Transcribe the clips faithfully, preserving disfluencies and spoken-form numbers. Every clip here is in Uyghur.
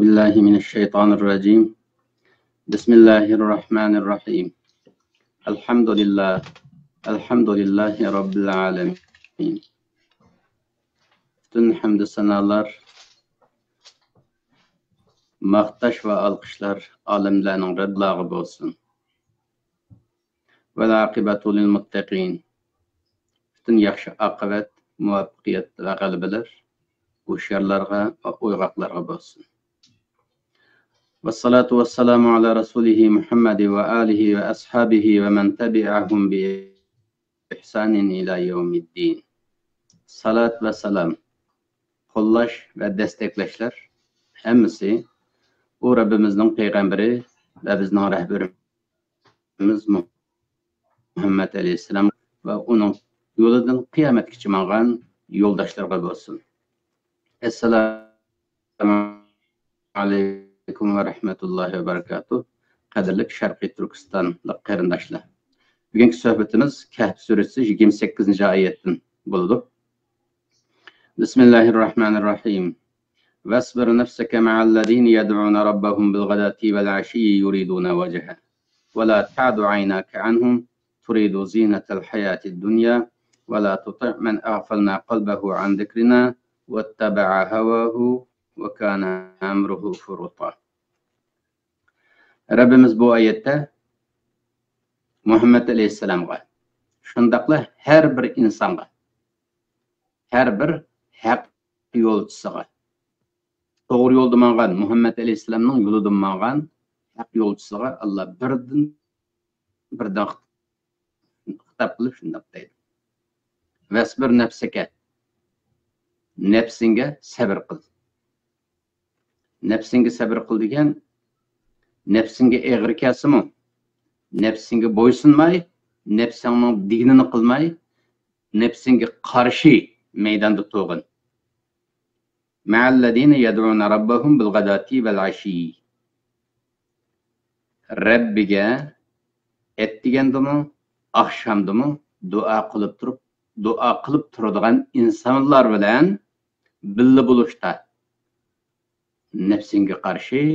بالله من الشيطان الرجيم. بسم الله الرحمن الرحيم. الحمد لله. الحمد لله رب العالمين. پۈتۈن ھەمدۇ سانالار، ماختاش ۋە ئالقىشلار ئالەملەرنىڭ رەببىگە بولسۇن. والعاقبة للمتقين. پۈتۈن ياخشى ئاقىۋەت، مۇۋەپپەقىيەت ۋە غەلىبىلەر ھوشيارلارغا ۋە ئويغاقلارغا بولسۇن. والصلاة والسلام على رسوله محمد وآله وأصحابه ومن تبعهم بإحسان إلى يوم الدين. سالات ۋە سالام، قوللاش ۋە دەستەكلەشلەر ھەممىسى ئۇ رەببىمىزنىڭ پەيغەمبىرى ۋە بىزنىڭ رەھبىرىمىز مۇھەممەد ئەلەيھىسسالام ۋە ئۇنىڭ يولىدىن قىيامەتكىچە ماڭغان يولداشلىرىغا بولسۇن. ئەسسالامۇ ئەلەيكۇم ۋە رەھمەتۇللاھى ۋە بەرىكاتۇھ. قەدىرلىك شەرقىي تۈركىستانلىق قېرىنداشلار، بۈگۈنكى سۆھبىتىمىز كەھف سۈرىسى يىگىرمە سەككىزىنچى ئايەتتىن بولىدۇ. بسم الله الرحمن الرحيم. واصبر نفسك مع الذين يدعون ربهم بالغداة والعشي يريدون وجهه ولا تعد عيناك عنهم تريد زينة الحياة الدنيا ولا تطع من أغفلنا قلبه عن ذكرنا واتبع هواه وكان أمره فرطا. رەببىمىز بۇ ئايەتتە مۇھەممەد ئەلەيھىسسالامغا، شۇنداقلا ھەر بىر ئىنسانغا، ھەر بىر ھەق يولچىسىغا، توغرا يولدا ماڭغان، مۇھەممەد ئەلەيھىسسالامنىڭ يولىدا ماڭغان ھەق يولچىسىغا ئاللا بىردىن، بىردىن خىتاب قىلىپ شۇنداق دەيدۇ: «ۋەسبىر نەپسەكە»، نەپسىڭگە سەبىر قىل. نەپسىڭگە سەبىر قىل دېگەن، نەپسىڭگە ئېغىر كەلسىمۇ، نەپسىڭگە بويسۇنماي، نەپسىڭنىڭ دېگىنىنى قىلماي، نەپسىڭگە قارشى مەيداندا تۇرغىن. مەئەللەزىنە يەدئۇنە رەببەھۇم بىلغەداتى ۋەلئەشىيي. رەببىگە ئەتىگەندىمۇ، ئاخشامدىمۇ دۇئا قىلىپ تۇرۇپ، دۇئا قىلىپ تۇرىدىغان ئىنسانلار بىلەن بىللە بولۇشتا نەپسىڭگە قارشى،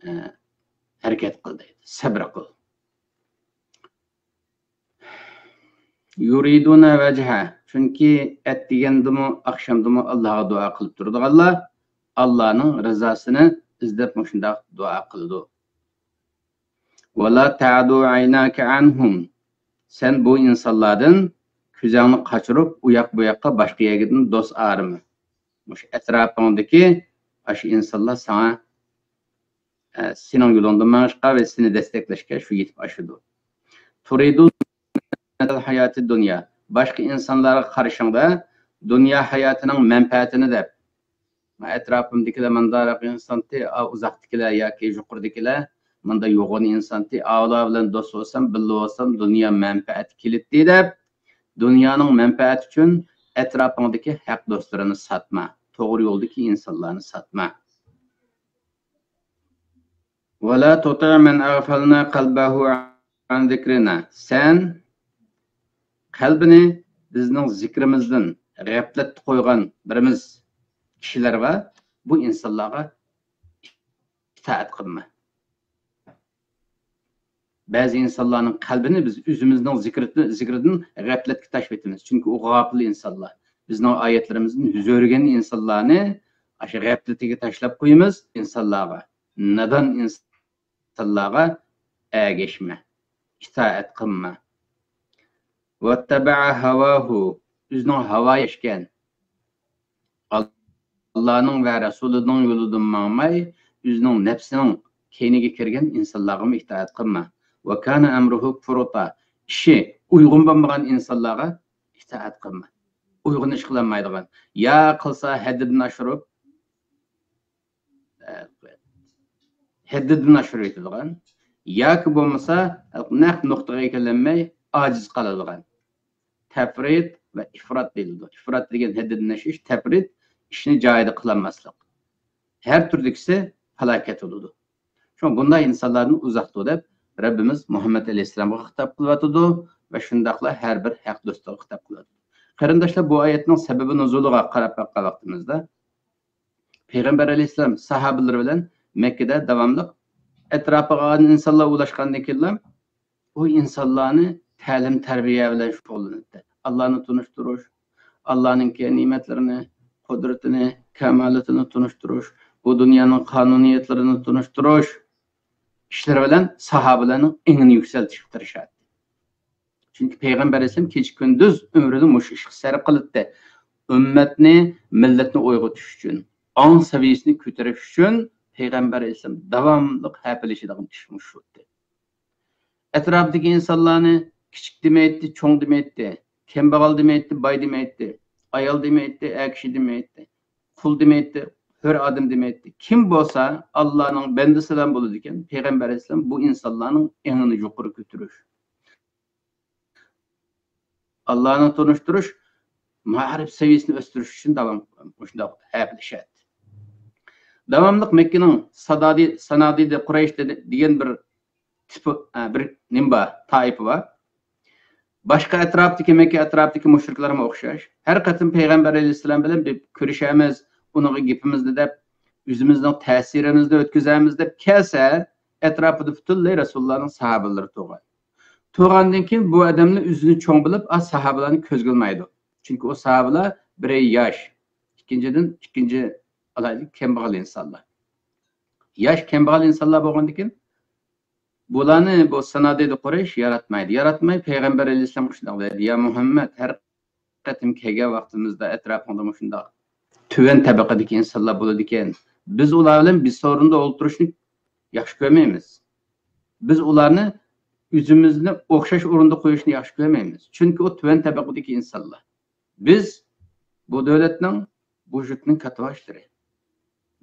ئە، ھەرىكەت قىل دەيدۇ، سەبرى قىل. يۇرىدۇنە ۋەجھە، چۈنكى ئەتىگەندىمۇ، ئاخشامدىمۇ ئاللاغا دۇئا قىلىپ تۇرىدىغانلار ئاللانىڭ رىزاسىنى ئىزدەپ مۇشۇنداق دۇئا قىلىدۇ. ۋەلا تەدۇ ئەيناكە ئەنھۇم، سەن بۇ ئىنسانلاردىن كۆزۈڭنى قاچۇرۇپ، ئۇياق بۇياققا باشقا يەرگىدىن دوست ئارىما. مۇشۇ ئەتراپىڭدىكى ئاشۇ ئىنسانلار ساڭا، ئە، سېنىڭ يولۇڭدا مېڭىشقا ۋە سېنى دەستەكلەشكە شۇ يېتىپ ئاشىدۇ. تۇرىدۇ ھاياتى دۇنيا. باشقا ئىنسانلارغا قارىشىڭدا دۇنيا ھاياتىنىڭ مەنپەئەتىنى دەپ، ئەتراپىمدىكىلەر مۇنداق ئىنسانتى، ئا، ئۇزاقتىكىلەر ياكى يۇقىرىدىكىلەر مۇنداق يوغان ئىنسانتى، ئاۋۇلار بىلەن دوست بولسام، بىللە بولسام، دۇنيا مەنپەئەتى كېلىتتى دەپ، دۇنيانىڭ مەنپەئەتى ئۈچۈن ئەتراپىڭدىكى ھەق دوستلىرىنى ساتما، توغرا يولدىكى ئىنسانلارنى ساتما. ۋەلا تۇتىع مەن ئەغفەلنا قەلبەھۇ ئەن زىكرىنا. سەن قەلبىنى بىزنىڭ زىكرىمىزدىن غەپلەتتە قويغان بىرىمىز كىشىلەر بار، بۇ ئىنسانلارغا ئىتائەت قىلما. بەزى ئىنسانلارنىڭ قەلبىنى بىز ئۆزىمىزنىڭ زىكرىدىن، زىكرىدىن غەپلەتكە تاشلاپ كېتىمىز. چۈنكى ئۇ غاپىل ئىنسانلار. بىزنىڭ ئايەتلىرىمىزدىن يۈز ئۆرۈگەن ئىنسانلارنى ئاشۇ غەپلىتىگە تاشلاپ قويىمىز. ئىنسانلارغا، نادان ئىنسانلارغا ئەگەشمە، ئىتائەت قىلما. ۋەتتەبەئە ھەۋاھۇ، ئۆزىنىڭ ھاۋايى ئىكەن. ئاللانىڭ ۋە رەسۇلىنىڭ يولىدىن ماڭماي، ئۆزىنىڭ نەپسىنىڭ كەينىگە كىرگەن ئىنسانلارغىمۇ ئىتائەت قىلما. ۋە كانە ئەمرۇھۇ فۇرۇتا، ئىشى ئۇيغۇن بولمىغان ئىنسانلارغا ئىتائەت قىلما. ئۇيغۇن ئىش قىلالمايدىغان، يا قىلسا ھەددىدىن ئاشۇرۇپ، ھەددىدىن ئاشۇرۇۋېتىدىغان ياكى بولمىسا نەق نۇقتىغا كېلەلمەي ئاجىز قالىدىغان. تەفرىت ۋە ئىفرات دېيىلىدۇ. ئىفرات دېگەن ھەددىدىن ئاشىش، تەفرىت ئىشنى جايىدا قىلالماسلىق. ھەر تۈردىكىسى پالاكەت بولىدۇ. شۇڭا بۇنداق ئىنسانلاردىن ئۇزاق تۇر دەپ رەببىمىز مۇھەممەد ئەلەيھىسسالامغا خىتاب قىلىۋاتىدۇ ۋە شۇنداقلا ھەر بىر ھەق دوستىغا خىتاب قىلىۋاتىدۇ. قېرىنداشلار، بۇ ئايەتنىڭ سەبەبى نۇزۇلىغا قاراپ باققان ۋاقتىمىزدا، پەيغەمبەر ئەلەيھىسسالام ساھابىلىرى بىلەن مەككىدە داۋاملىق ئەتراپىغا ئىنسانلار ئۇلاشقاندىن كېيىنلا ئۇ ئىنسانلارنى تەلىم-تەربىيە بىلەن شۇغۇللىناتتى. ئاللانى تونۇشتۇرۇش، ئاللانىڭكى نېمەتلىرىنى، قۇدرىتىنى، كامالىتىنى تونۇشتۇرۇش، بۇ دۇنيانىڭ قانۇنىيەتلىرىنى تونۇشتۇرۇش ئىشلىرى بىلەن ساھابىلەرنىڭ ئېڭىنى يۈكسەلتىشكە تىرىشاتتى. چۈنكى پەيغەمبەر ئەلەيھىسسالام كېچە-كۈندۈز ئۆمرىنى مۇشۇ ئىشقا سەرپ قىلاتتى. ئۈممەتنى، مىللەتنى ئويغىتىش ئۈچۈن، ئاڭ سەۋىيەسىنى كۆتۈرۈش ئۈچۈن پەيغەمبەر ئەلەيھىسسالام داۋاملىق ھەپىلىشىدىغان ئىش مۇشۇ ئىدى. ئەتراپىدىكى ئىنسانلارنى كىچىك دېمەيتتى، چوڭ دېمەيتتى، كەمبەغەل دېمەيتتى، باي دېمەيتتى، ئايال دېمەيتتى، ئەر كىشى دېمەيتتى، قۇل دېمەيتتى، ھۆر ئادەم دېمەيتتى. كىم بولسا ئاللانىڭ بەندىسىلا بولىدىكەن، پەيغەمبەر ئەلەيھىسسالام بۇ ئىنسانلارنىڭ ئېڭىنى يۇقىرى كۆتۈرۈش، ئاللانى تونۇشتۇرۇش، مائارىپ سەۋىيەسىنى ئۆستۈرۈش ئۈچۈن داۋام مۇشۇنداق ھەپىلىشەتتى. داۋاملىق مەككىنىڭ سادادى، سانادىدى قۇرەيش دېگەن بىر تىپى، ئە، بىر نېمە بار، تائىپە بار. باشقا ئەتراپتىكى، مەككە ئەتراپتىكى مۇشرىكلارمۇ ئوخشاش. ھەر قېتىم پەيغەمبەر ئەلەيھىسسالام بىلەن بىر كۆرۈشەمىز، ئۇنىڭغا گېپىمىزنى دەپ، ئۆزىمىزنىڭ تەسىرىمىزنى ئۆتكۈزەمىز دەپ كەلسە، ئەتراپىدا پۈتۈنلەي رەسۇلۇللانىڭ ساھابىلىرى تۇرغان. تۇرغاندىن كېيىن بۇ ئادەمنى ئۆزىنى چوڭ بىلىپ، ئا، ساھابىلارنى كۆزگە ئىلمايدۇ. چۈنكى ئۇ ساھابىلار بىرى ياش، ئىككىنچىدىن، ئىككىنچى، ئالايلى، كەمبەغەل ئىنسانلار. ياش كەمبەغەل ئىنسانلار بولغاندىكىن، بۇلارنى بۇ سانادىدە قۇرەيش ياراتمايدۇ. ياراتماي، پەيغەمبەر ئەلەيھىسسالامغا شۇنداق دەيدۇ: «يا مۇھەممەد، ھەر قېتىم كەلگەن ۋاقتىمىزدا ئەتراپىڭدا مۇشۇنداق تۆۋەن تەبىقىدىكى ئىنسانلار بولىدىكەن. بىز ئۇلار بىلەن بىر سورۇندا ئولتۇرۇشنى ياخشى كۆرمەيمىز. بىز ئۇلارنى ئۆزىمىزنى ئوخشاش ئورۇندا قويۇشنى ياخشى كۆرمەيمىز. چۈنكى ئۇ تۆۋەن تەبىقىدىكى ئىنسانلار. بىز بۇ دۆلەتنىڭ، بۇ يۇرتنىڭ كاتتىباشلىرى.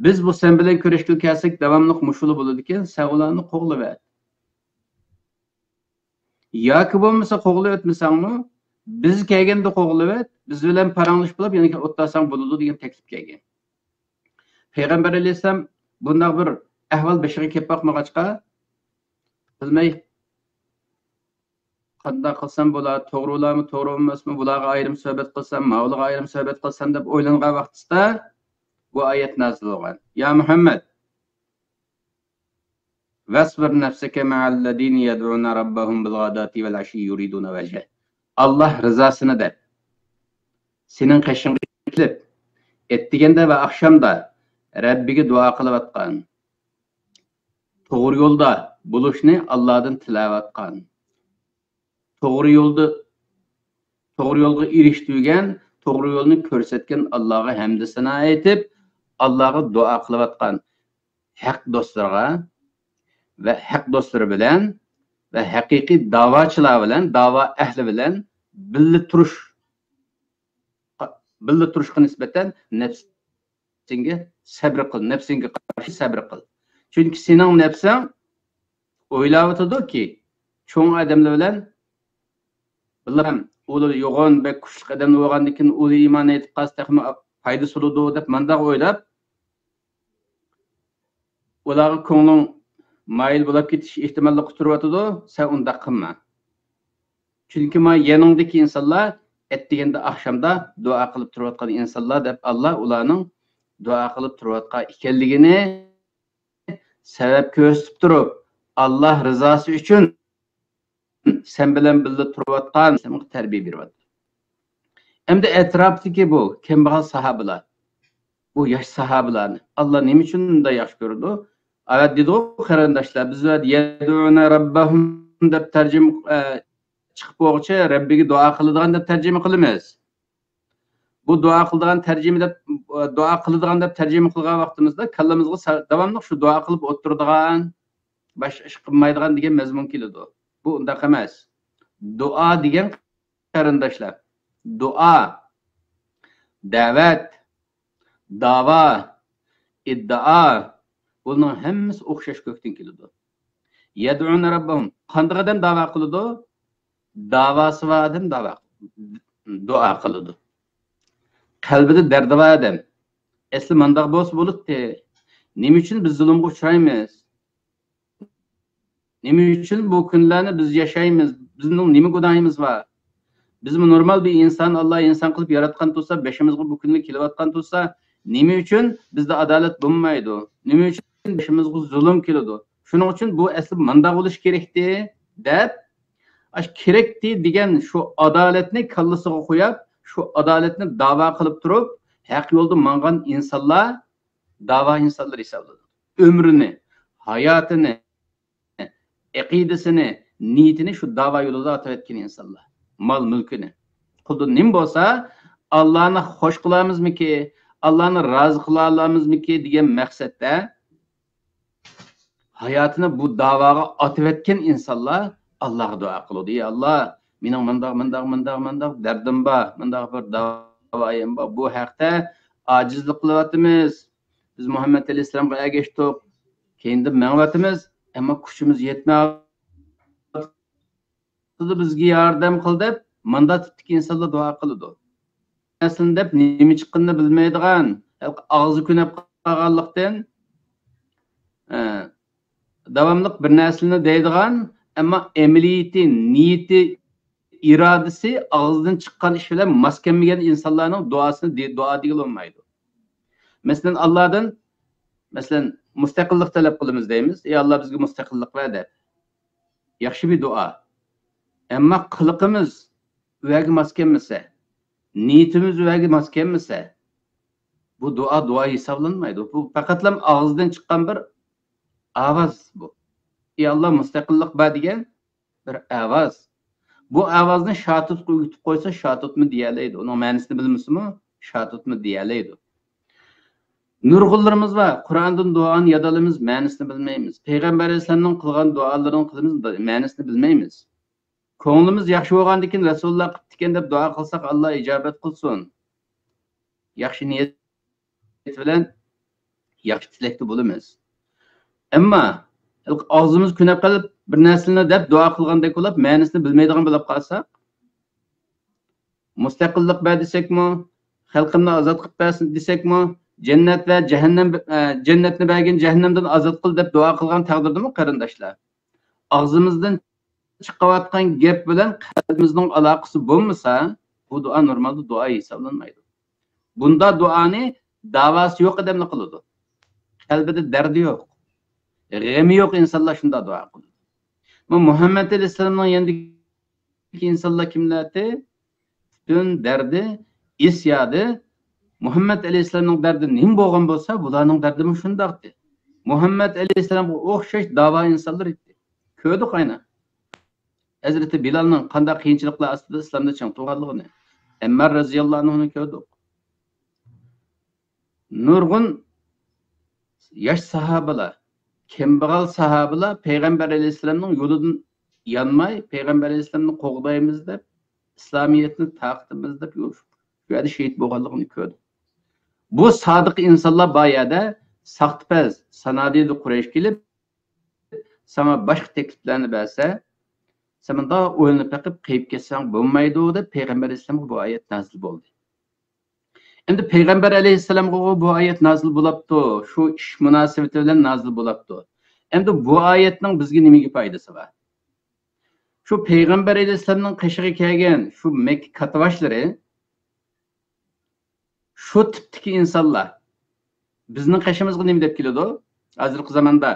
بىز بۇ سەن بىلەن كۆرۈشكىلى كەلسەك، داۋاملىق مۇشۇلا بولىدىكەن، سەن ئۇلارنى قوغلىۋەت. ياكى بولمىسا قوغلىۋەتمىسەڭمۇ، بىز كەلگەندە قوغلىۋەت، بىز بىلەن پاراڭلىشىپ بولۇپ، يەنە كېيىن ئولتۇرساڭ بولىدۇ» دېگەن تەكلىپ كەلگەن. پەيغەمبەر ئەلەيھىسسالام بۇنداق بىر ئەھۋال بېشىغا كېلىپ باقمىغاچقا، بىلمەي، قانداق قىلسام بولا، توغرىلارمۇ، توغرا بولماسمۇ، بۇلارغا ئايرىم سۆھبەت قىلسام، ماۋۇلارغا ئايرىم سۆھبەت قىلسام دەپ ئويلانغان ۋاقتىسىدا بۇ ئايەت نازىل بولغان: «يا مۇھەممەد، ۋەسبىر نەفسەكە مەئەللەزىنە يەدئۇنە رەببەھۇم بىلغاداتى ۋەلئەشىييە يۇرىدۇنە ۋەجھە.» ئاللاھ رىزاسىنى دەپ، سېنىڭ قېشىڭغا كېلىپ، ئەتىگەندە ۋە ئاخشامدا رەببىگە دۇئا قىلىۋاتقان، توغرا يولدا بولۇشنى ئاللادىن تىلەۋاتقان، توغرا يولدا، توغرا يولغا ئېرىشتۈرگەن، توغرا يولنى كۆرسەتكەن ئاللاغا ھەمدۇ سانا ئېيتىپ، ئاللاغا دۇئا قىلىۋاتقان ھەق دوستلىرىغا ۋە ھەق دوستلىرى بىلەن ۋە ھەقىقىي داۋاچىلار بىلەن، داۋا ئەھلى بىلەن بىللە تۇرۇش، بىللە تۇرۇشقا نىسبەتەن نەپسىڭگە سەبرى قىل، نەپسىڭگە قارشى سەبرى قىل. چۈنكى سېنىڭ نەپسىڭ ئويلاۋاتىدۇكى، چوڭ ئادەملەر بىلەن بىللە، ئۇلار يوغان، بەك كۈچلۈك ئادەملەر بولغاندىكىن، ئۇلار ئىمان ئېيتىپ قالسا تېخىمۇ پايدىسى بولىدۇ دەپ مانداق ئويلاپ، ئۇلارغا كۆڭلۈڭ مايىل بولۇپ كېتىش ئېھتىماللىقى تۇرۇۋاتىدۇ، سەن ئۇنداق قىلما. چۈنكى ما يېنىڭدىكى ئىنسانلار ئەتىگەندە ئاخشامدا دۇئا قىلىپ تۇرۇۋاتقان ئىنسانلار دەپ، ئاللا ئۇلارنىڭ دۇئا قىلىپ تۇرۇۋاتقان ئىكەنلىكىنى سەۋەب كۆرسىتىپ تۇرۇپ، ئاللا رىزاسى ئۈچۈن سەن بىلەن بىللە تۇرۇۋاتقان، سەنگە تەربىيە بېرىۋاتىدۇ. ئەمدى ئەتراپتىكى بۇ كەمبەغەل ساھابىلار، بۇ ياش ساھابىلارنى ئاللا نېمە ئۈچۈن بۇنداق ياخشى كۆرىدۇ؟ ئەۋەت دېدىغۇ قېرىنداشلار، بىز يەدئۇنە رەببەھۇم دەپ تەرجىمە، ئە، چىقىپ بولغۇچە رەببىگە دۇئا قىلىدىغان دەپ تەرجىمە قىلىمىز. بۇ دۇئا قىلىدىغان تەرجىمە دەپ، دۇئا قىلىدىغان دەپ تەرجىمە قىلغان ۋاقتىمىزدا كاللىمىزغا سا-، داۋاملىق شۇ دۇئا قىلىپ ئولتۇرىدىغان، باشقا ئىش قىلمايدىغان دېگەن مەزمۇن كېلىدۇ. بۇ ئۇنداق ئەمەس. دۇئا دېگەن قېرىنداشلار، دۇئا، دەۋەت، داۋا، ئىددىئا، بۇنىڭ ھەممىسى ئوخشاش كۆكتىن كېلىدۇ. يەدئۇنە رەببەھۇم. قانداق ئادەم داۋا قىلىدۇ؟ داۋاسى بار ئادەم داۋا، دۇئا قىلىدۇ. قەلبىدە دەردى بار ئادەم. ئەسلى مانداق بولسا بولاتتى. نېمە ئۈچۈن بىز زۇلۇمغا ئۇچرايمىز؟ نېمە ئۈچۈن بۇ كۈنلەرنى بىز ياشايمىز؟ بىزنىڭ نېمە گۇناھىمىز بار؟ بىزمۇ نورمال بىر ئىنسان، ئاللا ئىنسان قىلىپ ياراتقان تۇرسا، بېشىمىزغا بۇ كۈنلەر كېلىۋاتقان تۇرسا، نېمە ئۈچۈن بىزدە ئادالەت بولمايدۇ؟ نېمە ئۈچۈن بېشىمىزغا زۇلۇم كېلىدۇ؟ شۇنىڭ ئۈچۈن بۇ ئەسلى مۇنداق بولۇشى كېرەكتى، دەپ، ئاش كېرەكتى دېگەن شۇ ئادالەتنى كاللىسىغا قويۇپ، شۇ ئادالەتنى داۋا قىلىپ تۇرۇپ، ھەق يولدا ماڭغان ئىنسانلار داۋا ئىنسانلىرى ھېسابلىنىدۇ. ئۆمرىنى، ھاياتىنى، ئەقىدىسىنى، نىيىتىنى شۇ داۋا يولىدا ئاتىۋەتكەن ئىنسانلار. مال-مۈلكىنى. قولىدا نېمە بولسا، ئاللانى خوش قىلارمىزمىكى، ئاللانى رازى قىلالامىزمىكى دېگەن مەقسەتتە ھاياتىنى بۇ داۋاغا ئاتىۋەتكەن ئىنسانلار ئاللاغا دۇئا قىلىدۇ. يا ئاللا، مېنىڭ مۇنداق، مۇنداق، مۇنداق، مۇنداق دەردىم بار، مۇنداق بىر داۋايىم بار. بۇ ھەقتە ئاجىزلىق قىلىۋاتىمىز. بىز مۇھەممەد ئەلەيھىسسالامغا ئەگەشتۇق. كەينىدىن مېڭىۋاتىمىز. ئەمما كۈچىمىز يەتمەي بىزگە ياردەم قىل دەپ، ماندا تىپتىكى ئىنسانلار دۇئا قىلىدۇ. مەسىلەن دەپ نېمە چىققىنىنى بىلمەيدىغان، ئاغزى كۆنۈپ قالغانلىقتىن، ئە، داۋاملىق بىر نەرسىلەرنى دەيدىغان، ئەمما ئەمەلىيىتى، نىيىتى، ئىرادىسى ئاغزىدىن چىققان ئىش بىلەن ماس كەلمىگەن ئىنسانلارنىڭ دۇئاسىنى دې-، دۇئا دېگىلى بولمايدۇ. مەسىلەن، ئاللادىن، مەسىلەن، مۇستەقىللىق تەلەپ قىلىمىز دەيمىز. ئى ئاللا، بىزگە مۇستەقىللىق بەر دەپ. ياخشى بىر دۇئا. ئەمما قىلىقىمىز ئۇ يەرگە ماس كەلمىسە، نىيىتىمىز ئۇ يەرگە ماس كەلمىسە، بۇ دۇئا دۇئا ھېسابلانمايدۇ. بۇ پەقەتلا ئاغزىدىن چىققان بىر ئاۋاز بۇ. ئى ئاللا، مۇستەقىللىق بەر دېگەن بىر ئاۋاز. بۇ ئاۋازنى شاتۇتقا ئۆگىتىپ قويسا، شاتۇتمۇ دېيەلەيدۇ. ئۇنىڭ مەنىسىنى بىلمىسىمۇ، شاتۇتمۇ دېيەلەيدۇ. نۇرغۇنلىرىمىز بار، قۇرئاندىن دۇئانى يادالىمىز، مەنىسىنى بىلمەيمىز. پەيغەمبەر ئەلەيھىسسالامنىڭ قىلغان دۇئالىرىنى قىلىمىز، مەنىسىنى بىلمەيمىز. كۆڭلىمىز ياخشى بولغاندىكىن، رەسۇلۇللا قىپتىكەن دەپ دۇئا قىلساق، ئاللا ئىجابەت قىلسۇن. ياخشى نىيەت بىلەن ياخشى تىلەكتە بولىمىز. ئەمما ئاغزىمىز كۆنۈپ قېلىپ، بىر نەرسىلەرنى دەپ دۇئا قىلغاندەك بولۇپ، مەنىسىنى بىلمەيدىغان بولۇپ قالساق، مۇستەقىللىق بەر دېسەكمۇ، خەلقىمنى ئازاد قىلىپ بەرسۇن دېسەكمۇ، جەننەت ۋە جەھەننەم، ئە، جەننەتنى بەرگىن، جەھەننەمدىن ئازاد قىل دەپ دۇئا قىلغان تەقدىردىمۇ، قېرىنداشلار، ئاغزىمىزدىن چىقىۋاتقان گەپ بىلەن قەلبىمىزنىڭ ئالاقىسى بولمىسا، بۇ دۇئا نورمالدا دۇئا ھېسابلانمايدۇ. بۇندا دۇئانى داۋاسى يوق ئادەملا قىلىدۇ. قەلبىدە دەردى يوق، غېمى يوق ئىنسانلار شۇنداق دۇئا قىلىدۇ. بۇ مۇھەممەد ئەلەيھىسسالامنىڭ يېنىدىكى ئىنسانلار كىملەردى؟ پۈتۈن دەردى، ئېسيادى. مۇھەممەد ئەلەيھىسسالامنىڭ دەردى نېمە بولغان بولسا، بۇلارنىڭ دەردىمۇ شۇنداقتى. مۇھەممەد ئەلەيھىسسالامغا ئوخشاش داۋا ئىنسانلار ئىدى. كۆردۇق ئاينا. ھەزرىتى بىلالنىڭ قانداق قىيىنچىلىقلار ئاستىدا ئىسلامدا چىڭ تۇرغانلىقىنى. ئەممار رەزىياللاھۇ ئەنھۇنى كۆردۇق. نۇرغۇن ياش ساھابىلار، كەمبەغەل ساھابىلار پەيغەمبەر ئەلەيھىسسالامنىڭ يولىدىن يانماي، پەيغەمبەر ئەلەيھىسسالامنى قوغدايمىز دەپ، ئىسلامىيەتنى تارقىتىمىز دەپ، شۇ يەردە شېھىت بولغانلىقىنى كۆردۇق. بۇ سادىق ئىنسانلار بار يەردە ساختىپەز سانادىدە قۇرەيش كېلىپ، ساڭا باشقا تەكلىپلەرنى بەرسە، سەن مۇنداق ئويلىنىپ بېقىپ قېيىپ كەتسەڭ بولمايدۇ، دەپ پەيغەمبەر ئەلەيھىسسالامغا بۇ ئايەت نازىل بولدى. ئەمدى پەيغەمبەر ئەلەيھىسسالامغا بۇ ئايەت نازىل بولاپتۇ، شۇ ئىش مۇناسىۋىتى بىلەن نازىل بولاپتۇ. ئەمدى بۇ ئايەتنىڭ بىزگە نېمىگە پايدىسى بار؟ شۇ پەيغەمبەر ئەلەيھىسسالامنىڭ قېشىغا كەلگەن شۇ مەككە كاتتىباشلىرى، شۇ تىپتىكى ئىنسانلار بىزنىڭ قېشىمىزغا نېمە دەپ كېلىدۇ؟ ھازىرقى زاماندا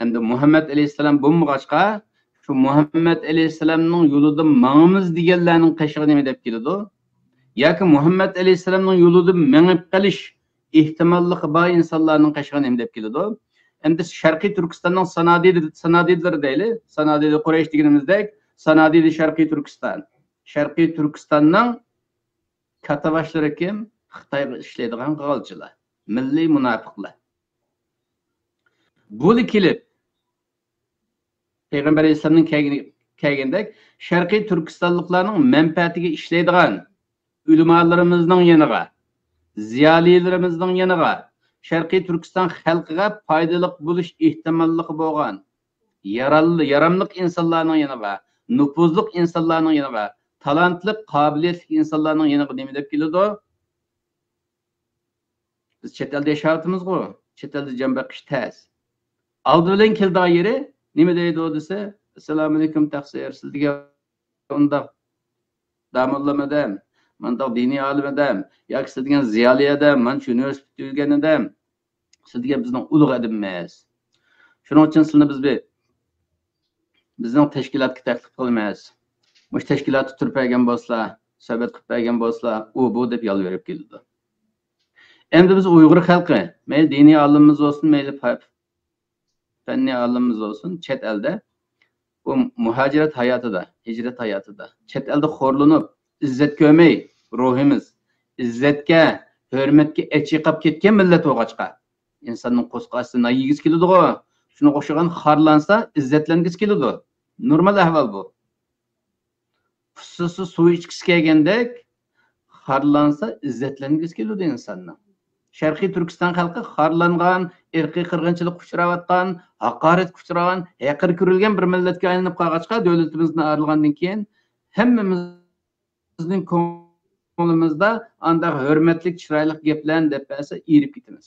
ئەمدى مۇھەممەد ئەلەيھىسسالام بولمىغاچقا، شۇ مۇھەممەد ئەلەيھىسسالامنىڭ يولىدا ماڭىمىز دېگەنلەرنىڭ قېشىغا نېمە دەپ كېلىدۇ؟ ياكى مۇھەممەد ئەلەيھىسسالامنىڭ يولىدا مېڭىپ قېلىش ئېھتىماللىقى بار ئىنسانلارنىڭ قېشىغا نېمە دەپ كېلىدۇ؟ ئەمدى شەرقىي تۈركىستاننىڭ سانادىدە، سانادىدىلىرى دەيلى، سانادىدە قۇرەيش دېگىنىمىزدەك، سانادىدە شەرقىي تۈركىستان. شەرقىي تۈركىستاننىڭ كاتتىباشلىرى كىم؟ خىتايغا ئىشلەيدىغان غالچىلار، مىللىي مۇناپىقلار. بۇلار كېلىپ، پەيغەمبەر ئەلەيھىسسالامنىڭ كەلگىنى-، كەلگەندەك، شەرقىي تۈركىستانلىقلارنىڭ مەنپەئەتىگە ئىشلەيدىغان ئۆلىمالىرىمىزنىڭ يېنىغا، زىيالىيلىرىمىزنىڭ يېنىغا، شەرقىي تۈركىستان خەلقىگە پايدىلىق بولۇش ئېھتىماللىقى بولغان يارال-، ياراملىق ئىنسانلارنىڭ يېنىغا، نوپۇزلۇق ئىنسانلارنىڭ يېنىغا، تالانتلىق، قابىلىيەتلىك ئىنسانلارنىڭ يېنىغا نېمە دەپ كېلىدۇ؟ بىز چەت ئەلدە ياشاۋاتىمىزغۇ، چەت ئەلدە جان بېقىش تەس. ئالدى بىلەن كېلىدىغان يېرى نېمە دەيدۇ دېسە، ئەسسالامۇئەلەيكۇم تەقسىر، سىز دېگەن ئۇنداق داموللام ئادەم، مانداق دىنىي ئالىم ئادەم ياكى سىز دېگەن زىيالىي ئادەم، مانا شۇ ئۇنىۋېرسىتېتتا ئۆگەن ئادەم، سىز دېگەن بىزنىڭ ئۇلۇغ ئادىمىمىز. شۇنىڭ ئۈچۈن سىلىنى بىز بىر، بىزنىڭ تەشكىلاتقا تەكلىپ قىلىمىز. مۇشۇ تەشكىلاتتا تۇرۇپ بەرگەن بولسىلا، سۆھبەت قىلىپ بەرگەن بولسىلا، ئۇ بۇ دەپ يالۋۇرۇپ كېلىدۇ. ئەمدى بىز ئۇيغۇر خەلقى، مەيلى دىنىي ئالىمىمىز بولسۇن، مەيلى پەننىي ئالىمىمىز بولسۇن، چەت ئەلدە، بۇ مۇھاجىرەت ھاياتىدا، ھىجرەت ھاياتىدا، چەت ئەلدە خورلىنىپ، ئىززەت كۆرمەي، روھىمىز ئىززەتكە، ھۆرمەتكە ئەچىقىپ كەتكەن مىللەت بولغاچقا، ئىنساننىڭ قورسىقى ئاچسا نان يېگۈسى كېلىدىغۇ، شۇنىڭغا ئوخشىغان خارلانسا ئىززەتلەنگۈسى كېلىدۇ. نورمال ئەھۋال بۇ. پۇسسىسى سۇ ئىچكۈسى كەلگەندەك، خارلانسا ئىززەتلەنگۈسى كېلىدۇ ئىنساننىڭ. شەرقىي تۈركىستان خەلقى خارلانغان، ئىرقىي قىرغىنچىلىققا ئۇچراۋاتقان، ھاقارەتكە ئۇچرىغان، ھەقىر كۆرۈلگەن بىر مىللەتكە ئايلىنىپ قالغاچقا، دۆلىتىمىزدىن ئايرىلغاندىن كېيىن ھەممىمىزنىڭ كۆڭلىمىزدا ئانداق ھۆرمەتلىك، چىرايلىق گەپلەرنى دەپ بەرسە ئېرىپ كېتىمىز.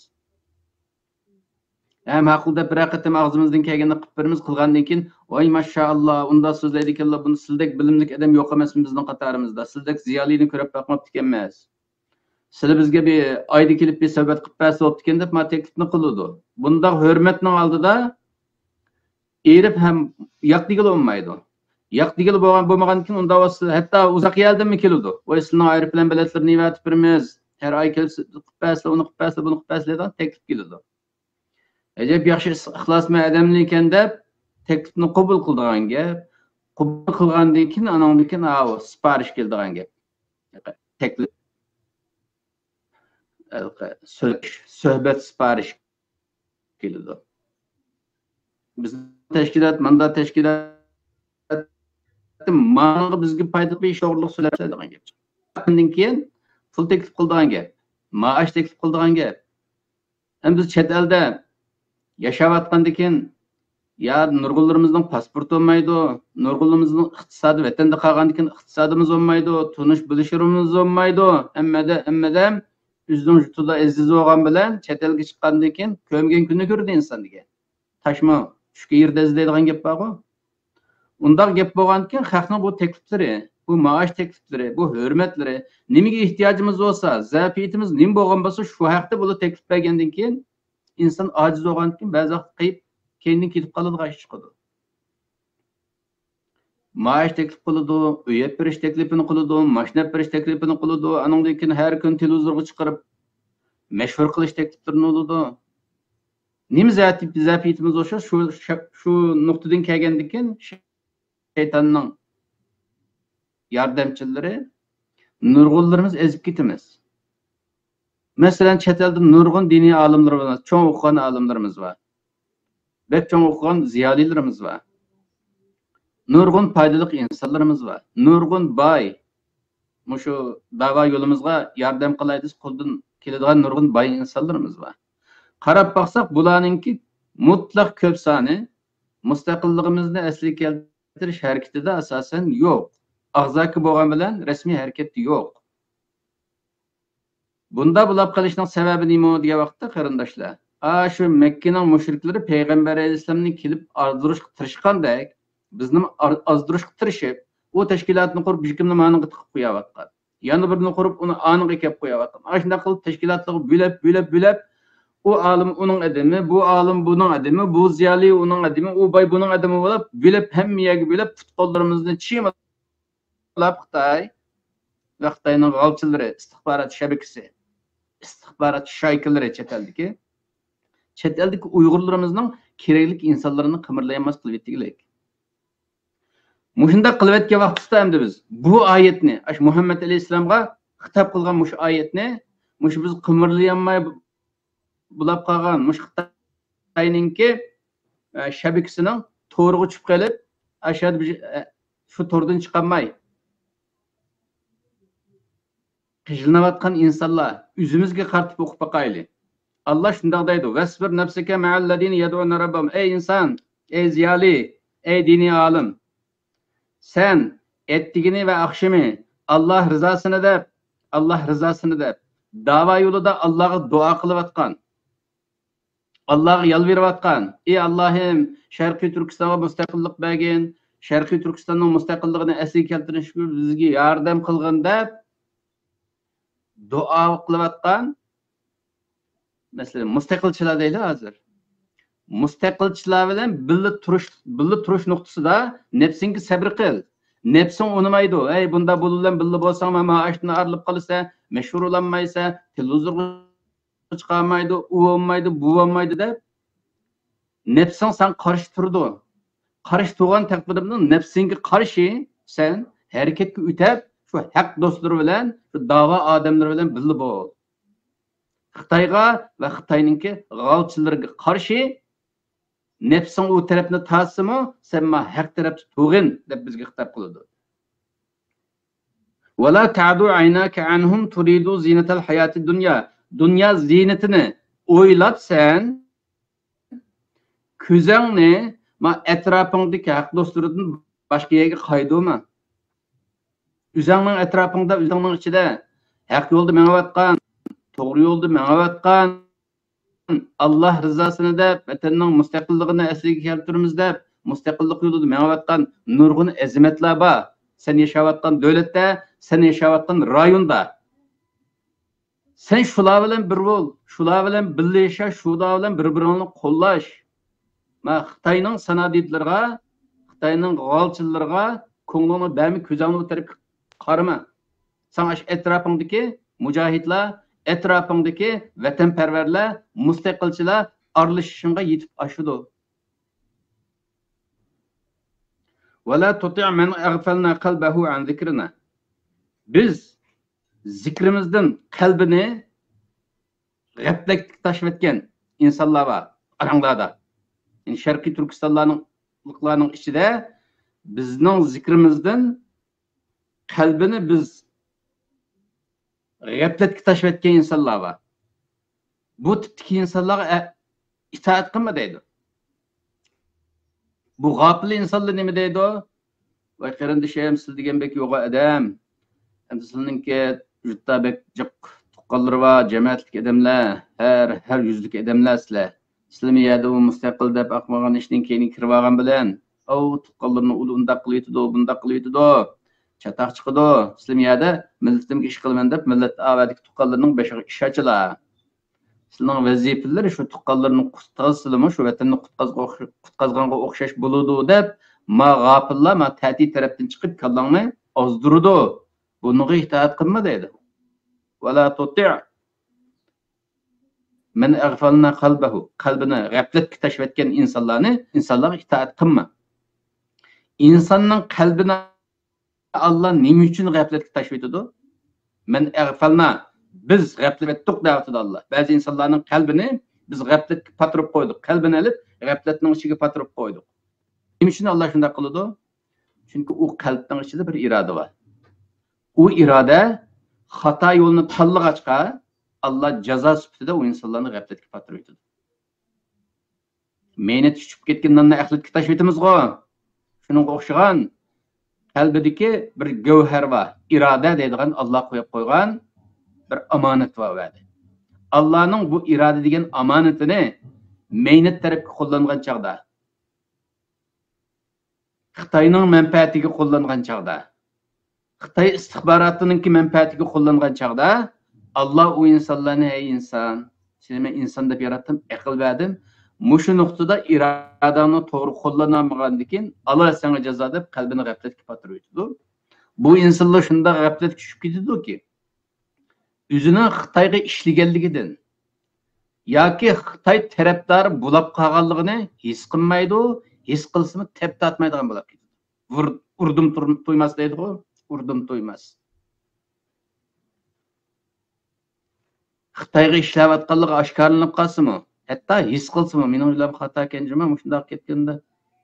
ھە، ماقۇل دەپ بىرەر قېتىم ئاغزىمىزدىن كەلگەننى قىلىپ بېرىمىز، قىلغاندىن كېيىن، ۋاي ماشائاللا، ئۇنداق سۆزلەيدىكەنلا، بۇنى سىلدەك بىلىملىك ئادەم يوق ئەمەسمۇ بىزنىڭ قاتارىمىزدا، سىلدەك زىيالىينى كۆرۈپ باقماپتىكەنمىز. سىلى بىزگە بىر ئايدا كېلىپ بىر سۆھبەت قىلىپ بەرسە بوپتىكەن دەپ مانا تەكلىپنى قىلىدۇ. بۇنداق ھۆرمەتنىڭ ئالدىدا ئېرىپ ھەم ياق دېگىلى بولمايدۇ. ياق دېگىلى بولغان، بولمىغاندىن كېيىن ئۇنداق بولسا ھەتتا ئۇزاق يەردىنمۇ كېلىدۇ. ۋاي سىلىنىڭ ئايروپىلان بېلەتلىرىنى يېۋەتىپ بېرىمىز، ھەر ئاي كېلىپ قىلىپ بەرسىلە، ئۇنى قىلىپ بەرسىلە، بۇنى قىلىپ بەرسىلە دەيدىغان تەكلىپ كېلىدۇ. ئەجەب ياخشى ئىس-، ئىخلاسمەن ئادەملىكەن دەپ تەكلىپنى قوبۇل قىلىدىغان گەپ. قوبۇل قىلغاندىن كېيىن، ئانىڭدىن كېيىن، ئاۋۇ سىپارىش كېلىدىغان گەپ. تەكلىپ. سۆ-، سۆھبەت سىپارىش كېلىدۇ. بىزنىڭ تەشكىلات، ماندا تەشكىلات، ماڭا بىزگە پايدىلىق بىر ئىش توغرىلىق سۆزلەپ دەيدىغان گەپ. ئاندىن كېيىن پۇل تەكلىپ قىلىدىغان گەپ، مائاش تەكلىپ قىلىدىغان گەپ. ئەمدى بىز چەت ئەلدە ياشاۋاتقاندىكىن، يا نۇرغۇنلىرىمىزنىڭ پاسپورتى بولمايدۇ، نۇرغۇنلىرىمىزنىڭ ئىقتىسادى، ۋەتەندە قالغاندىكىن ئىقتىسادىمىز بولمايدۇ، تونۇش بىلىشلىرىمىز بولمايدۇ. ھەممىدە، ھەممىدە ئۆزىنىڭ يۇرتىدا ئەزىز بولغان بىلەن چەت ئەلگە چىققاندىن كېيىن كۆمگەن كۈننى كۆرىدۇ ئىنسان دېگەن. تاشمۇ چۈشكەن يېرىدە ئىزدەيدىغان گەپ بارغۇ. ئۇنداق گەپ بولغاندىكىن خەقنىڭ بۇ تەكلىپلىرى، بۇ مائاش تەكلىپلىرى، بۇ ھۆرمەتلىرى، نېمىگە ئېھتىياجىمىز بولسا، زەئىپىيىتىمىز نېمە بولغان بولسا، شۇ ھەقتە بۇلار تەكلىپ بەرگەندىن كېيىن ئىنسان ئاجىز بولغاندىكىن بەزى ۋاقىت قېيىپ، كەينىدىن كېلىپ قالىدىغان ئىش چىقىدۇ. مائاش تەكلىپ قىلىدۇ، ئۆي ئېلىپ بېرىش تەكلىپىنى قىلىدۇ، ماشىنا ئېلىپ بېرىش تەكلىپىنى قىلىدۇ، ئانىڭدىن كېيىن ھەر كۈنى تېلېۋىزورغا چىقىرىپ مەشھۇر قىلىش تەكلىپلىرىنى قىلىدۇ. نېمە زەئىپ-، زەئىپىيىتىمىز بولسا شۇ، شۇ، شۇ نۇقتىدىن كەلگەندىن كېيىن شەيتاننىڭ ياردەمچىلىرى نۇرغۇنلىرىمىز ئېزىپ كېتىمىز. مەسىلەن، چەت ئەلدە نۇرغۇن دىنىي ئالىملىرىمىز، چوڭ ئوقۇغان ئالىملىرىمىز بار. بەك چوڭ ئوقۇغان زىيالىيلىرىمىز بار. نۇرغۇن پايدىلىق ئىنسانلىرىمىز بار. نۇرغۇن باي، مۇشۇ داۋا يولىمىزغا ياردەم قىلاي دېسە، قولدىن كېلىدىغان نۇرغۇن باي ئىنسانلىرىمىز بار. قاراپ باقساق، بۇلارنىڭكى مۇتلەق كۆپ سانى مۇستەقىللىقىمىزنى ئەسلىگە كەلتۈرۈش ھەرىكىتىدە ئاساسەن يوق. ئاغزاكى بولغان بىلەن رەسمىي ھەرىكەتتە يوق. بۇنداق بولاپ قېلىشنىڭ سەۋەبى نېمە دېگەن ۋاقىتتا، قېرىنداشلار، ئاشۇ مەككىنىڭ مۇشرىكلىرى پەيغەمبەر ئەلەيھىسسالامنى كېلىپ ئازدۇرۇشقا تىرىشقاندەك، بىزنىمۇ ئار-، ئازدۇرۇشقا تىرىشىپ، ئۇ تەشكىلاتنى قۇرۇپ، بىر كىمنى مانىڭغا تىقىپ قويۇۋاتقان. يەنە بىرىنى قۇرۇپ، ئۇنى ئانىڭغا ئەكەپ قويۇۋاتقان. ئاشۇنداق قىلىپ، تەشكىلاتلارغا بۆلەپ، بۆلەپ، بۆلەپ، ئۇ ئالىم ئۇنىڭ ئادىمى، بۇ ئالىم بۇنىڭ ئادىمى، بۇ زىيالىي ئۇنىڭ ئادىمى، ئۇ باي بۇنىڭ ئادىمى بولاپ، بۆلەپ، ھەممە يەرگە بۆلەپ، پۇت-قوللىرىمىزنى چىيمىلاپ، خىتاي ۋە خىتاينىڭ غالچىلىرى، ئىستىخبارات شەبىكىسى، ئىستىخبارات شايكىلىرى چەت ئەلدىكى، چەت ئەلدىكى ئۇيغۇرلىرىمىزنىڭ كېرەكلىك ئىنسانلىرىنى قىمىرلىيالماس قىلىۋېتىگلىك. مۇشۇنداق قىلىۋەتكەن ۋاقتىدا ئەمدى بىز بۇ ئايەتنى، ئاشۇ مۇھەممەد ئەلەيھىسسالامغا خىتاب قىلغان مۇشۇ ئايەتنى، مۇشۇ بىز قىمىرلىيالماي بولاپ قالغان مۇشۇ خىتاينىڭكى، ئە، شەبىكىسىنىڭ تورىغا چۈشۈپ قېلىپ، ئاشۇ يەردە بىر، ئە، شۇ توردىن چىقالماي قىينىلىۋاتقان ئىنسانلار، ئۆزىمىزگە قارىتىپ ئوقۇپ باقايلى. ئاللا شۇنداق دەيدۇ، «ۋەسبىر نەپسىكە مەئەللەزىنە يەدئۇنە رەببەھۇم.» ئەي ئىنسان، ئەي زىيالىي، ئەي دىنىي ئالىم، سەن ئەتىگىنى ۋە ئاخشىمى ئاللا رىزاسىنى دەپ، ئاللا رىزاسىنى دەپ، داۋا يولىدا ئاللاغا دۇئا قىلىۋاتقان، ئاللاغا يالۋۇرۇۋاتقان، ئى ئاللاھىم، شەرقىي تۈركىستانغا مۇستەقىللىق بەرگىن، شەرقىي تۈركىستاننىڭ مۇستەقىللىقىنى ئەسلىگە كەلتۈرۈشكە بىزگە ياردەم قىلغىن دەپ، دۇئا قىلىۋاتقان، مەسىلەن، مۇستەقىلچىلار دەيلى ھازىر. مۇستەقىلچىلار بىلەن بىللە تۇرۇش، بىللە تۇرۇش نۇقتىسىدا نەپسىڭگە سەبرى قىل. نەپسىڭ ئۇنىمايدۇ. ئەي، بۇندا بۇلار بىلەن بىللە بولساڭ، مانا ئاشتىن ئايرىلىپ قالىسەن، مەشھۇر بولالمايسەن، تېلېۋىزورغا چىقالمايدۇ، ئۇ بولمايدۇ، بۇ بولمايدۇ دەپ، نەپسىڭ ساڭا قارشى تۇرىدۇ. قارشى تۇرغان تەقدىردە نەپسىڭگە قارشى سەن ھەرىكەتكە ئۆتەپ، شۇ ھەق دوستلىرى بىلەن، شۇ داۋا ئادەملىرى بىلەن بىللە بول. خىتايغا ۋە خىتاينىڭكى غالچىلىرىغا قارشى نەپسىڭ ئۇ تەرەپنى تارتسىمۇ، سەن ما ھەق تەرەپتە تۇرغىن دەپ بىزگە خىتاب قىلىدۇ. ولا تعد عيناك عنهم تريد زينة الحياة الدنيا. دۇنيا زىينىتىنى ئويلاپ سەن كۆزۈڭنى ما ئەتراپىڭدىكى ھەق دوستلىرىدىن باشقا يەرگە قايدۇرما. ئۆزۈڭنىڭ ئەتراپىڭدا، ئۆزۈڭنىڭ ئىچىدە ھەق يولدا مېڭىۋاتقان، توغرا يولدا مېڭىۋاتقان، ئاللا رىزاسىنى دەپ، ۋەتەننىڭ مۇستەقىللىقىنى ئەسلىگە كەلتۈرىمىز دەپ، مۇستەقىللىق يولىدا مېڭىۋاتقان نۇرغۇن ئەزىمەتلەر بار. سەن ياشاۋاتقان دۆلەتتە، سەن ياشاۋاتقان رايوندا. سەن شۇلار بىلەن بىر بول، شۇلار بىلەن بىللە ياشا، شۇلار بىلەن بىر-بىرىڭنى قوللاش. ما خىتاينىڭ سانادىدلىرىغا، خىتاينىڭ غالچىلىرىغا كۆڭلۈڭنى بەرمە، كۆزۈڭنى ئۇ تەرەپكە قارىما. ساڭا ئاشۇ ئەتراپىڭدىكى مۇجاھىدلار، ئەتراپىڭدىكى ۋەتەنپەرۋەرلەر، مۇستەقىلچىلار ئارىلىشىشىڭغا يېتىپ ئاشىدۇ. ولا تطع من أغفلنا قلبه عن ذكرنا. بىز زىكرىمىزدىن قەلبىنى غەپلەتكە تاشلىۋەتكەن ئىنسانلار بار ئاراڭلاردا. يەنى شەرقىي تۈركىستانلارنىڭ، خەلقلەرنىڭ ئىچىدە بىزنىڭ زىكرىمىزدىن قەلبىنى بىز غەپلەتكە تاشلىۋەتكەن ئىنسانلار بار. بۇ تىپتىكى ئىنسانلارغا ئە-، ئىتائەت قىلما دەيدۇ. بۇ غاپىل ئىنسانلار نېمە دەيدۇ؟ ۋاي قېرىندىشىم، سىلەر دېگەن بەك يوغان ئادەم. ئەمدى سىلەرنىڭكى يۇرتتا بەك جىق تۇغقانلىرى بار، جەمەتلىك ئادەملەر، ھەر، ھەر يۈزلۈك ئادەملەر سىلەر. سىلەرمۇ يەردە ئۇ مۇستەقىل دەپ ئاقمىغان ئىشنىڭ كەينىگە كىرىۋالغان بىلەن، ئاۋۇ تۇغقانلىرىنى ئۇ ئۇنداق قىلىۋېتىدۇ، بۇنداق قىلىۋېتىدۇ، چاتاق چىقىدۇ. سىلەرمۇ يەردە مىللىتىمگە ئىش قىلىمەن دەپ، مىللەت ئاۋەدىكى تۇغقانلىرىنىڭ بېشىغا ئىش ئاچىلا. سىلىنىڭ ۋەزىپىلىرى شۇ تۇغقانلىرىنى قۇتقازسىلىمۇ، شۇ ۋەتەننى قۇتقازغا ئوخش-، قۇتقازغانغا ئوخشاش بولىدۇ دەپ، ما غاپىللار، ما تەتۈر تەرەپتىن چىقىپ كاللاڭنى ئازدۇرىدۇ. بۇنىڭغا ئىتائەت قىلما دەيدۇ. ولا تطع من أغفلنا قلبه، قەلبىنى غەپلەتكە تاشلىۋەتكەن ئىنسانلارنى، ئىنسانلارغا ئىتائەت قىلما. ئىنساننىڭ قەلبىنى ئاللا نېمە ئۈچۈن غەپلەتكە تاشلىۋېتىدۇ؟ من أغفلنا، بىز غەپلەتتۇق دەۋاتىدۇ ئاللا. بەزى ئىنسانلارنىڭ قەلبىنى بىز غەپلەتكە پاتۇرۇپ قويدۇق. قەلبىنى ئېلىپ، غەپلەتنىڭ ئىچىگە پاتۇرۇپ قويدۇق. نېمە ئۈچۈن ئاللا شۇنداق قىلىدۇ؟ چۈنكى ئۇ قەلبنىڭ ئىچىدە بىر ئىرادە بار. ئۇ ئىرادە خاتا يولنى تاللىغاچقا، ئاللا جازا سۈپىتىدە ئۇ ئىنسانلارنى غەپلەتكە پاتۇرۇۋېتىدۇ. مەينەت چۈشۈپ كەتكەن ناننى ئەخلەتكە تاشلىۋېتىمىزغۇ؟ شۇنىڭغا ئوخشىغان قەلبىدىكى بىر گەۋھەر بار، ئىرادە دەيدىغان ئاللا قويۇپ قويغان بىر ئامانەت بار ئۇ يەردە. ئاللانىڭ بۇ ئىرادە دېگەن ئامانىتىنى مەينەت تەرەپكە قوللانغان چاغدا، خىتاينىڭ مەنپەئەتىگە قوللانغان چاغدا، خىتاي ئىستىخباراتىنىڭكى مەنپەئەتىگە قوللانغان چاغدا، ئاللا ئۇ ئىنسانلارنى، ھەي ئىنسان، سېنى مەن ئىنسان دەپ ياراتتىم، ئەقىل بەردىم، مۇشۇ نۇقتىدا ئىرادەڭنى توغرا قوللانالمىغاندىكىن، ئالا ساڭا جازا دەپ قەلبىنى غەپلەتكە پاتۇرۇۋېتىدۇ. بۇ ئىنسانلار شۇنداق غەپلەتكە چۈشۈپ كېتىدۇكى، ئۆزىنىڭ خىتايغا ئىشلىگەنلىكىدىن ياكى خىتاي تەرەپدارى بولاپ قالغانلىقىنى ھېس قىلمايدۇ، ھېس قىلسىمۇ تەپ تارتمايدىغان بولاپ كېتىدۇ. ۋۇر-، ئۇردۇم تۇر-، تويماس دەيدىغۇ، ئۇردۇم تويماس. خىتايغا ئىشلەۋاتقانلىقى ئاشكارىلىنىپ قالسىمۇ، ھەتتا ھېس قىلسىمۇ، مېنىڭ ئۆيلەم خاتاكەن جۇما، مۇشۇنداق كەتكەندە،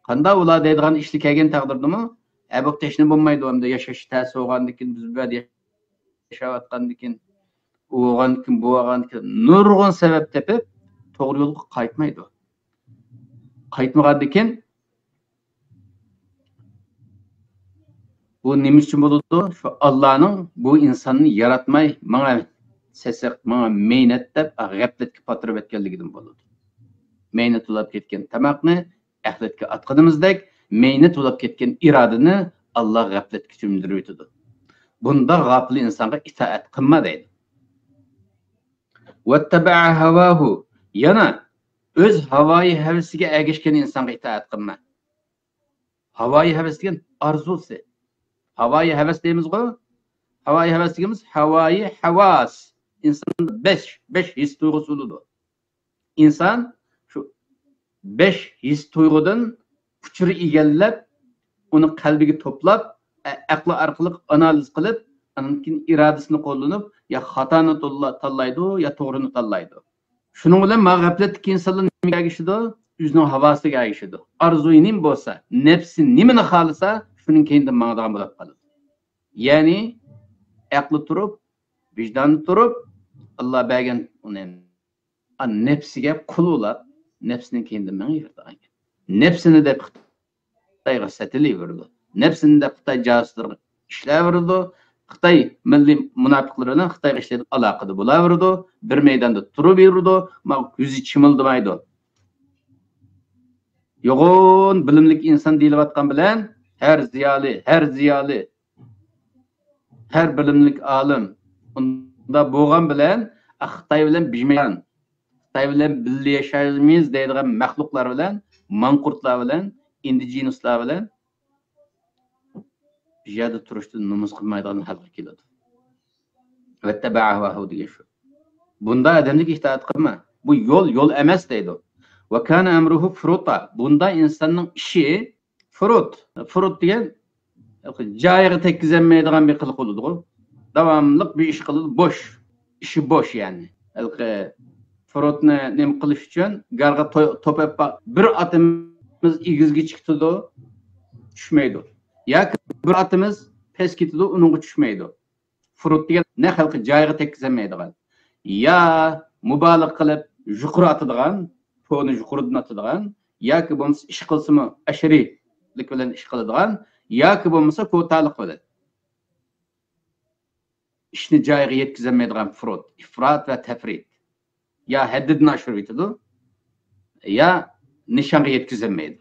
قانداق ئۇلار دەيدىغان ئىشلار كەلگەن تەقدىردىمۇ، ھە، بۇ تەشنا بولمايدۇ، ئەمدى ياشاش تەس بولغاندىكىن، بىز بۇ يەردە ياشاۋاتقاندىكىن، ئۇ بولغاندىكىن، بۇ بولغاندىكىن، نۇرغۇن سەۋەب تېپىپ، توغرا يولغا قايتمايدۇ. قايتمىغاندىكىن، بۇ نېمە ئۈچۈن بولىدۇ؟ شۇ ئاللانىڭ بۇ ئىنساننى ياراتماي، ماڭا سېسىق، ماڭا مەينەت دەپ، غەپلەتكە پاتۇرۇپ ئۆتكەنلىكىدىن بولىدۇ. مەينەت بولاپ كەتكەن تاماقنى ئەخلەتكە ئاتقىنىمىزدەك، مەينەت بولاپ كەتكەن ئىرادىنى ئاللا غەپلەتكە چۆمدۈرۈۋېتىدۇ. بۇنداق غاپىل ئىنسانغا ئىتائەت قىلما دەيدۇ. ۋەتتەبەئە ھەۋاھۇ. يەنە ئۆز ھاۋايى ھەۋىسىگە ئەگەشكەن ئىنسانغا ئىتائەت قىلما. ھاۋايى ھەۋەس دېگەن ئارزۇسى. ھاۋايى ھەۋەس دەيمىزغۇ؟ ھاۋايى ھەۋەس دېگىنىمىز ھاۋايى ھەۋاس. ئىنساندا بەش، بەش ھېس تۇيغۇسى بولىدۇ. ئىنسان شۇ بەش ھېس تۇيغۇدىن ئۇچۇر ئىگىلەپ، ئۇنى قەلبىگە توپلاپ، ئە-، ئەقلى ئارقىلىق ئانالىز قىلىپ، ئاندىن كېيىن ئىرادىسىنى قوللىنىپ، يا خاتانى توللا-، تاللايدۇ، يا توغرىنى تاللايدۇ. شۇنىڭ بىلەن مانا غەپلەتتىكى ئىنسانلار نېمىگە ئەگىشىدۇ؟ ئۆزىنىڭ ھاۋاسىغا ئەگىشىدۇ. ئارزۇيى نېمە بولسا، نەپسى نېمىنى خالىسا، شۇنىڭ كەينىدىن ماڭىدىغان بولۇپ قالىدۇ. يەنى ئەقلى تۇرۇپ، ۋىجدانى تۇرۇپ، ئاللا بەرگەن ئۇنى نەپسىگە قۇل بولاپ، نەپسىنىڭ كەينىدىن مېڭىۋېرىدىغان گەپ. نەپسىنى دەپ خىتايغا سېتىلىۋېرىدۇ. نەپسىنى دەپ خىتاي جاسۇسلىرىغا ئىشلەۋېرىدۇ. خىتاي مىللىي مۇناپىقلىرى بىلەن خىتايغا ئىشلەيدىغان ئالاقىدە بولاۋېرىدۇ. بىر مەيداندا تۇرۇۋېرىدۇ. مانا كۆزى چىمىلدىمايدۇ. يوغان بىلىملىك ئىنسان دېيىلىۋاتقان بىلەن ھەر زىيالىي، ھەر زىيالىي، ھەر بىلىملىك ئالىم. ئۇنداق بولغان بىلەن، خىتاي بىلەن بىر مەيدان، خىتاي بىلەن بىللە ياشايمىز دەيدىغان مەخلۇقلار بىلەن، ماڭقۇرتلار بىلەن، ئىندىجېنۇسلار بىلەن بىر يەردە تۇرۇشتىن نومۇس قىلمايدىغان ھالغا كېلىدۇ. ۋەتتەبەئە ھەۋاھۇ دېگەن شۇ. بۇنداق ئادەمگە ئىتائەت قىلما. بۇ يول، يول ئەمەس دەيدۇ. ۋەكانە ئەمرۇھۇ فۇرۇتا. بۇنداق ئىنساننىڭ ئىشى فۇرۇت. فۇرۇت دېگەن جايىغا تەگكۈزەلمەيدىغان بىر قىلىق بولىدىغۇ. داۋاملىق بىر ئىش قىلىدۇ، بوش. ئىشى بوش يەنى. ھېلىقى فۇرۇتنى نېمە قىلىش ئۈچۈن گارغا تو-، توپ ئېلىپ بار-، بىر ئاتىمىز ئېگىزگە چىقىدۇ، چۈشمەيدۇ. ياكى بىر ئاتىمىز پەس كېتىدۇ، ئۇنىڭغا چۈشمەيدۇ. فۇرۇت دېگەن نەق ھېلىقى جايىغا تەگكۈزەلمەيدىغان. يا مۇبالىغە قىلىپ يۇقىرى ئاتىدىغان، پونى يۇقىرىدىن ئاتىدىغان، ياكى بولمىسا ئىش قىلسىمۇ ئەشىرىيلىك بىلەن ئىش قىلىدىغان، ياكى بولمىسا كوتالىق بىلەن. ئىشنى جايىغا يەتكۈزەلمەيدىغان فۇرۇت، ئىفرات ۋە تەفرىت. يا ھەددىدىن ئاشۇرۇۋېتىدۇ، يا نىشانغا يەتكۈزەلمەيدۇ.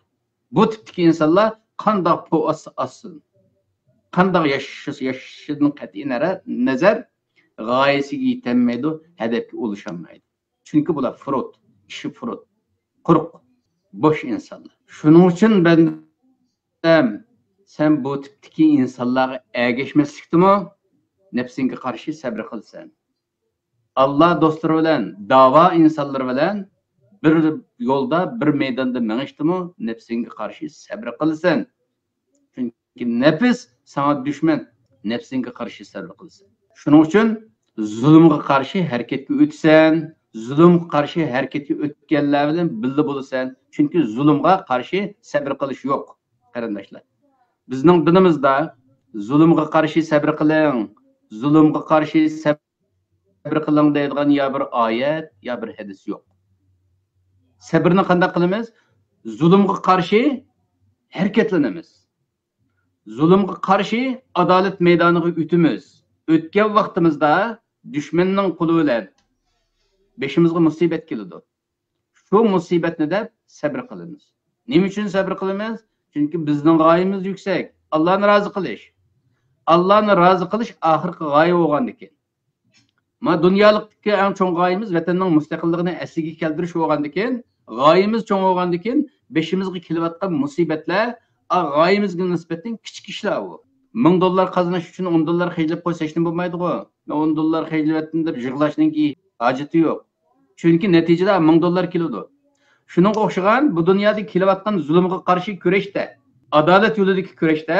بۇ تىپتىكى ئىنسانلار قانداق پو ئاسسا ئاسسۇن، قانداق ياشىسا ياشىشىدىن قەتئىي نەرە-، نەزەر، غايىسىگە يېتەلمەيدۇ، ھەدەپكە ئۇلىشالمايدۇ. چۈنكى بۇلار فۇرۇت، ئىشى فۇرۇت، قۇرۇق، بوش ئىنسانلار. شۇنىڭ ئۈچۈن بەندەم، سەن بۇ تىپتىكى ئىنسانلارغا ئەگەشمەسلىكتىمۇ نەپسىڭگە قارشى سەبرى قىلىسەن. ئاللا دوستلىرى بىلەن، داۋا ئىنسانلىرى بىلەن بىر يولدا، بىر مەيداندا مېڭىشتىمۇ نەپسىڭگە قارشى سەبرى قىلىسەن. چۈنكى نەپس ساڭا دۈشمەن، نەپسىڭگە قارشى سەبرى قىلىسەن. شۇنىڭ ئۈچۈن زۇلۇمغا قارشى ھەرىكەتكە ئۆتىسەن، زۇلۇمغا قارشى ھەرىكەتكە ئۆتكەنلەر بىلەن بىللە بولىسەن. چۈنكى زۇلۇمغا قارشى سەبرى قىلىش يوق، قېرىنداشلار. بىزنىڭ دىنىمىزدا زۇلۇمغا قارشى سەبرى قىلىڭ، زۇلۇمغا قارشى سەبرى قىلىڭ دەيدىغان يا بىر ئايەت، يا بىر ھەدىس يوق. سەبرنى قانداق قىلىمىز؟ زۇلۇمغا قارشى ھەرىكەتلىنىمىز. زۇلۇمغا قارشى ئادالەت مەيدانىغا ئۆتىمىز. ئۆتكەن ۋاقتىمىزدا دۈشمەننىڭ قولى بىلەن بېشىمىزغا مۇسىبەت كېلىدۇ. شۇ مۇسىبەتنى دەپ سەبرى قىلىمىز. نېمە ئۈچۈن سەبرى قىلىمىز؟ چۈنكى بىزنىڭ غايىمىز يۈكسەك. ئاللانى رازى قىلىش. ئاللانى رازى قىلىش ئاخىرقى غايە بولغاندىكىن. ما دۇنيالىقتىكى ئەڭ چوڭ غايىمىز ۋەتەننىڭ مۇستەقىللىقىنى ئەسلىگە كەلتۈرۈش بولغاندىكىن، غايىمىز چوڭ بولغاندىكىن، بېشىمىزغا كېلىۋاتقان مۇسىبەتلەر، ئا، غايىمىزگە نىسبەتەن كىچىك ئىشلار بۇ. مىڭ دوللار قازىنىش ئۈچۈن ئون دوللار خەجلەپ قويسا ھېچنېمە بولمايدىغۇ. مەن ئون دوللار خەجلىۋەتتىم دەپ يىغلاشنىڭكى ھاجىتى يوق. چۈنكى نەتىجىدە مىڭ دوللار كېلىدۇ. شۇنىڭغا ئوخشىغان بۇ دۇنيادا كېلىۋاتقان زۇلۇمغا قارشى كۈرەشتە، ئادالەت يولىدىكى كۈرەشتە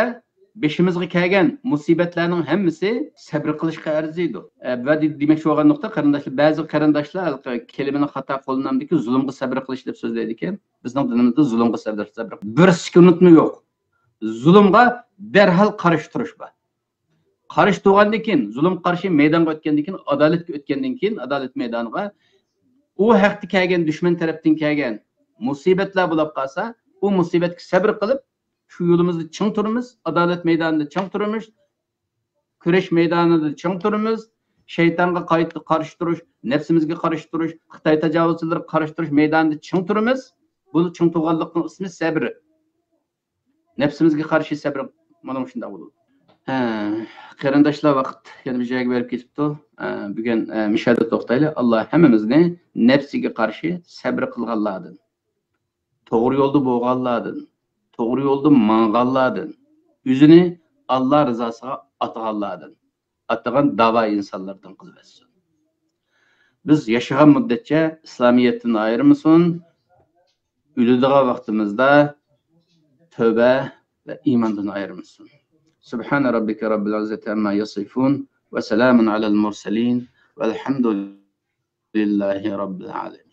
بېشىمىزغا كەلگەن مۇسىبەتلەرنىڭ ھەممىسى سەبرى قىلىشقا ئەرزىيدۇ. ئە، بۇ يەردە دېمەكچى بولغان نۇقتا، قېرىنداشلار، بەزى قېرىنداشلار ھېلىقى كەلىمىنى خاتا قوللىنامدىكىن، زۇلۇمغا سەبرى قىلىش دەپ سۆزلەيدىكەن. بىزنىڭ دىنىمىزدا زۇلۇمغا سەبرى، سەبرى بىر سېكۇنتمۇ يوق. زۇلۇمغا دەرھال قارشى تۇرۇش بار. قارشى تۇرغاندىن كېيىن، زۇلۇمغا قارشى مەيدانغا ئۆتكەندىن كېيىن، ئادالەتكە ئۆتكەندىن كېيىن، ئادالەت مەيدانىغا ئۇ ھەقتە كەلگەن، دۈشمەن تەرەپتىن كەلگەن مۇسىبەتلەر بولۇپ قالسا، ئۇ مۇسىبەتكە سەبرى قىلىپ، شۇ يولىمىزدا چىڭ تۇرىمىز، ئادالەت مەيدانىدا چىڭ تۇرىمىز، كۈرەش مەيدانىدا چىڭ تۇرىمىز، شەيتانغا قايتا قارشى تۇرۇش، نەپسىمىزگە قارشى تۇرۇش، خىتاي تاجاۋۇزچىلىرىغا قارشى تۇرۇش مەيدانىدا چىڭ تۇرىمىز. بۇ چىڭ تۇرغانلىقنىڭ ئىسمى سەبرى. نەپسىمىزگە قارشى سەبرى مانا مۇشۇنداق بولىدۇ. ئە، قېرىنداشلار، ۋاقىت يەنە بىر جايغا بېرىپ كېتىپتۇ. ئە، بۈگۈن، ئە، مۇشۇ يەردە توختايلى. ئاللا ھەممىمىزنى نەپسىگە قارشى سەبرى قىلغانلاردىن، توغرا يولدا بولغانلاردىن، توغرا يولدا ماڭغانلاردىن، ئۆزىنى ئاللا رىزاسىغا ئاتىغانلاردىن، ئاتىغان داۋا ئىنسانلاردىن قىلىۋەتسۇن. بىز ياشىغان مۇددەتچە ئىسلامىيەتتىن ئايرىمىسۇن، ئۆلىدىغان ۋاقتىمىزدا تۆبە ۋە ئىماندىن ئايرىمىسۇن. سبحان ربك رب العزة عما يصفون وسلام على المرسلين والحمد لله رب العالمين.